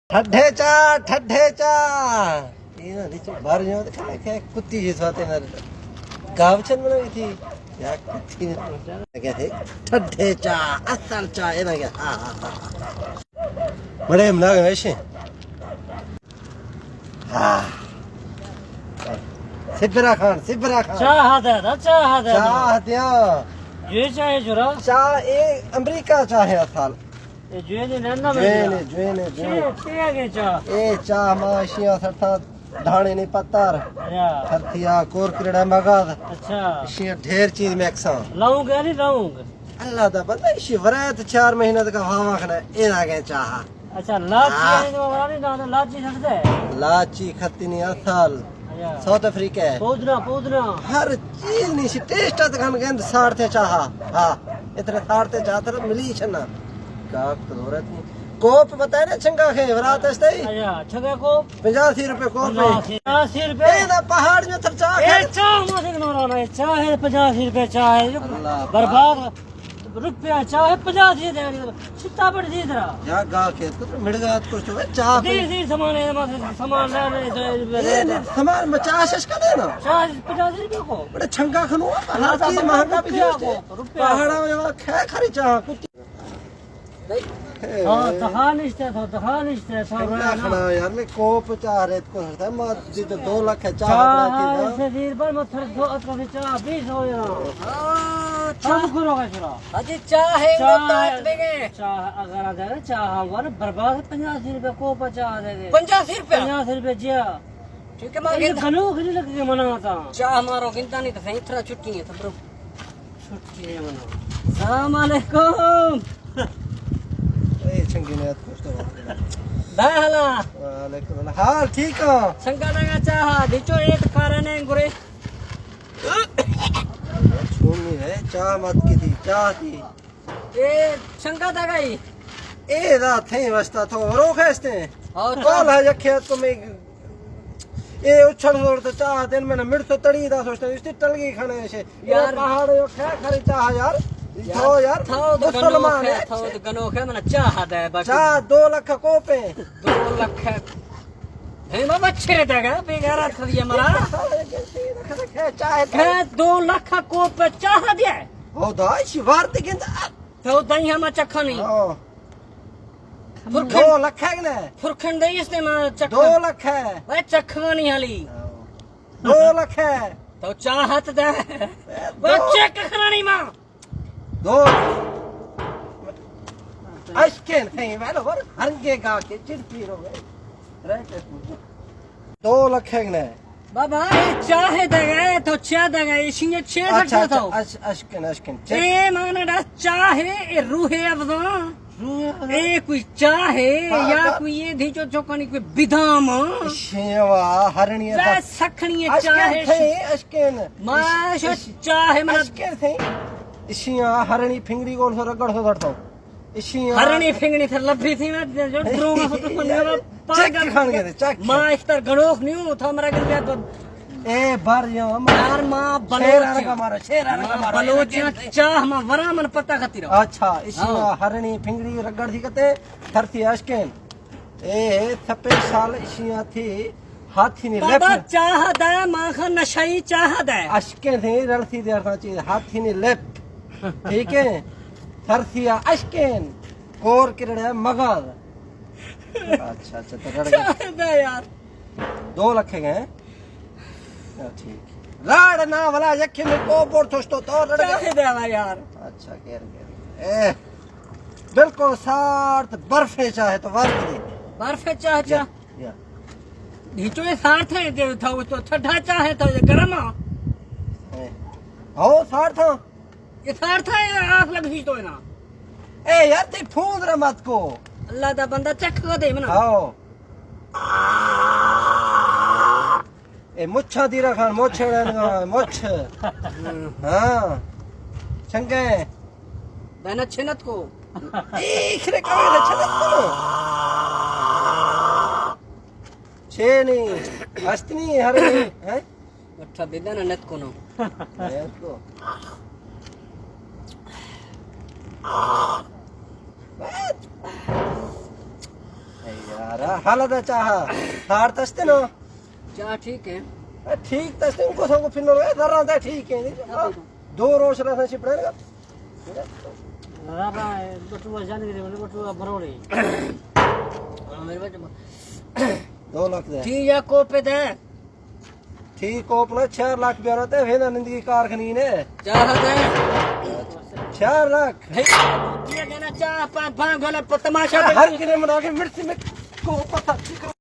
ٹھڈے چاہ، ٹھڈے چاہ۔ یہ نا نیچے بار جو کھائے کھائے کتی جی سواتے نہ۔ گاو چند بنا تھی۔ یا کتی نے۔ کیا ہے؟ ٹھڈے چاہ، اصل چاہ، یہ نا کیا؟ ہاں، ہاں، ہاں، ہاں۔ بڑے ہم لاگ ویسے۔ ہاں۔ سبرا خان، سبرا خان۔ چاہ دے دا، چاہ دے دا۔ چاہ دیا۔ یہ چاہ ہے جرا۔ چاہ اے امریکہ چاہ ہے اصل۔ اے جوین ہے نا، جوین ہے، جوین ہے، جوین ہے۔ چاہ، چاہ کے چاہ؟ اے چاہ ما اشیاں سرتا دھانے نہیں پتر۔ یا۔ ہر تھیا کور کرڑا مگد۔ اچھا۔ اشیاں ڈھیر چیز میکساں۔ لونگ ہے نہیں لونگ؟ اللہ دا بندہ اشی ورایت چار مہینہ تک ہوا مخنا اے آگے چاہ۔ اچھا، لاچی ہاں۔ ہے، تو ورانی نا، لاچی سٹ دے۔ لاچی کھتی نہیں اصل۔ اچھا۔ ساؤتھ افریقہ ہے۔ پودنا، پودنا۔ ہر چیز نہیں سی، ٹیسٹ ات کھن گند ساڑتے چاہا۔ ہاں، اتنے ساڑتے چاہتے تو ملی چھنا۔ کاک تو دورت نہیں۔ کوپ بتائے نا چنگا کھے، ورات استے ہی۔ اچھا، چنگا کوپ؟ پنجاسی روپے کوپ ہے۔ پنجاسی، پنجاسی روپے؟ اے نا پہاڑ میں تر چاہ اے کھے۔ چاہ مت مارا نا، اے چاہ ہے پنجاسی روپے چاہ ہے۔ اللہ برباد۔ روپیہ چاہ پنجاہ دے دے، چھتا بڑ دے درا۔ یا گا کے تو مڑگا تو چو چاہ دیر پہ دیر سامان ہے، ما سامان لا رہے، اے نے سامان میں چاہ شش کا دینا۔ چاہ پنجاہ روپے کو۔ بڑے چھنگا کھنو، ہر چیز مہنگا بھی روپیہ دیتے۔ کو، روپیہ پہاڑا کو۔ میں وہ کھے کھری چاہ کتی۔ ہاں، دہا نشتے تو، دہا نشتے تو، چھنگا رہنا۔ کھنا یار، میں کوپ چاہ رہے کو سرتا، ما جی تو دو لاکھ ہے، چاہ چاہ بنا کے نا۔ سے دیر پر مت دو اتر سے چاہ بیس ہو یا۔ ہاں، چم چاہ۔ کرو گا چرا؟ اجی چاہ ہے، چاہ وہ تاک ہے۔ دے گے۔ چاہ اگر آ جائے، چاہ ہوا نا برباد، پنجاسی روپے کوپ چاہ دے گے۔ پنجاسی روپے؟ پنجاسی روپے جیا۔ ٹھیک ہے، ما اے گندا۔ گنوک نہیں لگ کے منا تا۔ چاہ مارو گندا نہیں تو صحیح طرح چھٹی ہے، تو برو۔ چھٹی ہے منا۔ السلام علیکم۔ اے چنگی نیت کچھ تو بات کرے۔ دا حالا۔ وعلیکم السلام۔ حال ٹھیک ہو؟ سنگا لگا چاہ، دیچو ایک کارنے گرے۔ چھوڑنی ہے، چاہ مت کی تھی، چاہ تھی۔ اے چنگا دگائی۔ اے دا تھیں واسطہ تو روک ہستے۔ ہاں، کال ہے یکھے تو میں اے اچھل زور تو چاہ دن میں مڑ تو تڑی دا سوچتا، اس ٹلگی کھانے سے۔ یار۔ پہاڑ یو کھے کھری چاہ یار۔ یار، تو یار، تھو تو مسلمان گنوخ ہے، ہے۔ تھو تو گنوخ ہے، من چاہ دے باقی۔ چاہ دو لکھ کو پہ۔ دو لکھ۔ ہے ما بچے دگا، بے غیرت کھڑی ہے مرا۔ چاہ ہے۔ ہے دو لکھ کو پہ چاہ دے۔ ہو دا، اسی وار تے گند۔ تو دئی ہما چکھانی۔ ہاں۔ پھرکھن۔ دو لکھ ہے کہ نہیں؟ پھرکھن دئی اس نے ما چکھن۔ دو لکھ ہے۔ بھائی چکھانی حالی۔ ہاں۔ دو لکھ ہے۔ تو چاہت دے۔ اے بھائی دو۔ چیک کرانی ماں۔ دو۔ اشکن تھیں، ویلو ور ہرنگے گا کے چڑ پیرو گئے۔ رائٹ ہے۔ دو لکھ ہے کہ نہیں؟ بابا، اے چاہ دگا، تو چاہ دگا، ایشی نے چھ اچھا، لکھ اچھا، تو۔ اچ-، اشکن، اشکن، چیک۔ اے مانا دا چاہ ہے، اے روح افزا۔ روح افزا۔ اے کوئی چاہ ہے، ہاں، یا دا کوئی اے دھی چو چوکانی کوئی بدام۔ شیوا، ہرنی ہے بس دا۔ سکھنی ہے، اشکن چاہ ہے۔ تھے، اشکن۔ ما اش-، شو اش-، چاہ ہے، منا اشکن تھے۔ اشیاں ہرنی پھنگڑی گول سو رگڑ سو دھڑتا ہوں۔ اشی ہرنی پھنگڑی تھے لبھی تھی نا، جو ڈرو ما سو تو من چک پاگل کھان گئے تھے، چک۔ ما اختر گنوخ نہیں ہوں، تھا مرا گل گیا تو۔ اے بار یہ ہم یار ما شیر بلوچ آنے کا مارا، شیر آنے کا ما مارا۔ بلوچ چاہ ما ورا من پتہ خطی رہا۔ اچھا، اشی ہاں۔ ہرنی پھنگڑی رگڑ تھی کتے، تھرتی اشکین۔ اے سپیشل اشیاں تھی ہاتھی نی لپ۔ بابا چاہ دے، ماں خا نشئی چاہ دے۔ اشکیں تھی رلسی دے ارساں چیز ہاتھی نی لپ۔ ٹھیک ہے؟ تھرسیا اشکیں۔ کور کرڑے مغل۔ اچھا، اچھا، تو رڑ گئے۔ چاہ دے یار۔ دو لکھے گئے۔ ہاں، ٹھیک۔ راڑ نا ولا یکے میں کو بور تھوشتو تو رڑ گئے۔ چاہ دے وا یار۔ اچھا، گیر گئے۔ اے۔ بالکل سارت برف ہے چاہے تو ورد دی۔ برف ہے چاہے یا، چاہ۔ یا۔ نیچو یہ سارت ہے، جو تھا وہ تو ٹھڈا چاہے تو یہ گرم آ۔ اے۔ ہو سارت ہاں۔ یہ سارت ہے، یہ آس لگ سی تو ہے نا۔ اے یار، تے پھوند رہا مت کو۔ اللہ دا بندہ چکھ کو دے منا۔ ہاؤ۔ اے مچھاں دیرا خان، مچھ اڑن، مچھ۔ ہاں۔ چنگے۔ بنا چھنت کو۔ اے کھرے کمے دے چھنت کو۔ چھ نہیں، ہست نہیں، ہر نہیں، ہیں؟ مٹھا بیدا نہ نت کو نو۔ نت کو۔ اے یار۔ ارے، حالا دا چاہا۔ تھار تستے نا؟ چاہ ٹھیک ہے۔ اے، ٹھیک تستے، ان کو سب کو پھر نہ روئے، در رہا تھا، ٹھیک ہے۔ دو روز رہا تھا، چپڑا نا۔ را، را، بٹوا جان گرے، بولے، بٹوا بروڑے۔ ہاں، میرے بچے۔ دو لاکھ دے۔ ٹھیک ہے، کو پہ دے۔ ٹھیک، کوپلا چار لاکھ بیارو تے، وینا نندگی کار کنی نے۔ چار لاکھ ہے؟ چار لاکھ۔ ہے، یہ دینا چار، پانچ، پانچ گولا پ-، تماشا ارے، ہر کنے منا کے مرچی میں کو پتہ۔